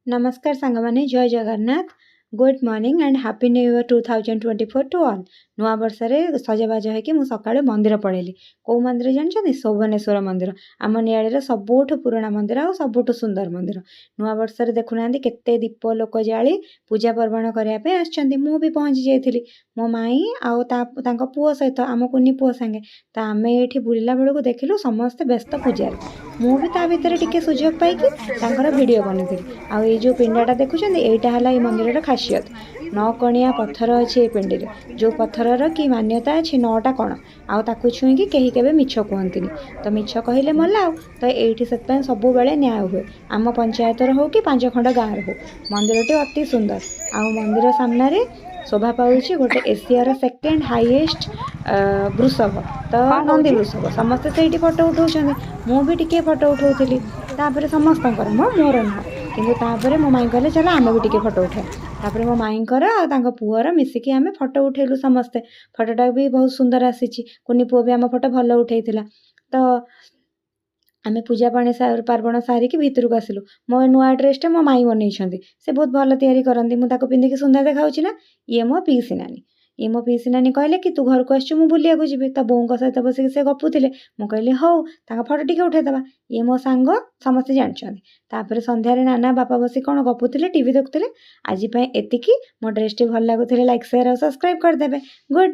ନମସ୍କାର ସାଙ୍ଗମାନେ, ଜୟ Jagannath. Good morning and happy new year 2024 to all. ନୂଆ ବର୍ଷରେ ସଜବାଜ ହେଇକି ମୁଁ ସକାଳୁ ମନ୍ଦିର ପଳେଇଲି। କେଉଁ ମନ୍ଦିର ଜାଣିଛନ୍ତି? ଶୋଭନେଶ୍ୱର ମନ୍ଦିର, ଆମ ନିଆଳିର ସବୁଠୁ ପୁରୁଣା ମନ୍ଦିର ଆଉ ସବୁଠୁ ସୁନ୍ଦର ମନ୍ଦିର। ନୂଆ ବର୍ଷରେ ଦେଖୁନାହାନ୍ତି, କେତେ ଦୀପ ଲୋକ ଜାଳି ପୂଜା ପାର୍ବଣ କରିବା ପାଇଁ ଆସିଛନ୍ତି। ମୁଁ ବି ପହଞ୍ଚି ଯାଇଥିଲି ମୋ ମାଇଁ ଆଉ ତାଙ୍କ ପୁଅ ସହିତ, ଆମ କୁନି ପୁଅ ସାଙ୍ଗେ। ତ ଆମେ ଏଇଠି ବୁଲିଲା ବେଳକୁ ଦେଖିଲୁ ସମସ୍ତେ ବ୍ୟସ୍ତ ପୂଜାରେ। ମୁଁ ବି ତା ଭିତରେ ଟିକେ ସୁଯୋଗ ପାଇକି ତାଙ୍କର ଭିଡ଼ିଓ ବନେଇଥିଲି। ଆଉ ଏଇ ଯେଉଁ ପିଣ୍ଡାଟା ଦେଖୁଛନ୍ତି, ଏଇଟା ହେଲା ଏଇ ମନ୍ଦିରର ଖାସିୟତ। ନଅ କଣିଆ ପଥର ଅଛି ଏଇ ପିଣ୍ଡିରେ, ଯେଉଁ ପଥରର କି ମାନ୍ୟତା ଅଛି ନଅଟା କଣ, ଆଉ ତାକୁ ଛୁଇଁକି କେହି କେବେ ମିଛ କୁହନ୍ତିନି। ତ ମିଛ କହିଲେ ମଲା। ଆଉ ତ ଏଇଠି ସେଥିପାଇଁ ସବୁବେଳେ ନ୍ୟାୟ ହୁଏ, ଆମ ପଞ୍ଚାୟତର ହଉ କି ପାଞ୍ଚ ଖଣ୍ଡ ଗାଁର ହଉ। ମନ୍ଦିରଟି ଅତି ସୁନ୍ଦର। ଆଉ ମନ୍ଦିର ସାମ୍ନାରେ ଶୋଭା ପାଉଛି ଗୋଟେ ଏସିଆର ସେକେଣ୍ଡ ହାଇଏଷ୍ଟ ବୃଷଭ, ତ ନନ୍ଦୀ ବୃଷଭ। ସମସ୍ତେ ସେଇଠି ଫଟୋ ଉଠାଉଛନ୍ତି। ମୁଁ ବି ଟିକେ ଫଟୋ ଉଠାଉଥିଲି। ତାପରେ ସମସ୍ତଙ୍କର, ମୋର ନୁହଁ କିନ୍ତୁ। ତାପରେ ମୋ ମାଇଁ କହିଲେ, ଚାଲ ଆମେ ବି ଟିକେ ଫଟୋ ଉଠାଇବା। ତାପରେ ମୋ ମାଇଁଙ୍କର ଆଉ ତାଙ୍କ ପୁଅର ମିଶିକି ଆମେ ଫଟୋ ଉଠେଇଲୁ ସମସ୍ତେ। ଫଟୋଟା ବି ବହୁତ ସୁନ୍ଦର ଆସିଛି। କୁନି ପୁଅ ବି ଆମ ଫଟୋ ଭଲ ଉଠେଇଥିଲା। ତ ଆମେ ପୂଜା ପାଣି ପାର୍ବଣ ସାରିକି ଭିତରକୁ ଆସିଲୁ। ମୋ ନୂଆ ଡ୍ରେସ୍ଟା ମୋ ମାଇଁ ବନେଇଛନ୍ତି। ସେ ବହୁତ ଭଲ ତିଆରି କରନ୍ତି। ମୁଁ ତାକୁ ପିନ୍ଧିକି ସୁନ୍ଦର ଦେଖାଯାଉଛି ନା? ଇଏ ମୋ ପିଇସି ନାନୀ। ଇଏ ମୋ ପିଇସି ନାନୀ କହିଲେ କି ତୁ ଘରକୁ ଆସିଛୁ, ମୁଁ ବୁଲିବାକୁ ଯିବି। ତ ବୋଉଙ୍କ ସହିତ ବସିକି ସେ ଗପୁଥିଲେ। ମୁଁ କହିଲି, ହଉ, ତାଙ୍କ ଫଟୋ ଟିକେ ଉଠେଇଦେବା। ଇଏ ମୋ ସାଙ୍ଗ, ସମସ୍ତେ ଜାଣିଛନ୍ତି। ତାପରେ ସନ୍ଧ୍ୟାରେ ନାନା ବାପା ବସି କ'ଣ ଗପୁଥିଲେ, ଟିଭି ଦେଖୁଥିଲେ। ଆଜି ପାଇଁ ଏତିକି। ମୋ ଡ୍ରେସ୍ଟି ଭଲ ଲାଗୁଥିଲେ ଲାଇକ୍, ସେୟାର ଆଉ ସବସ୍କ୍ରାଇବ୍ କରିଦେବେ। ଗୁଡ୍।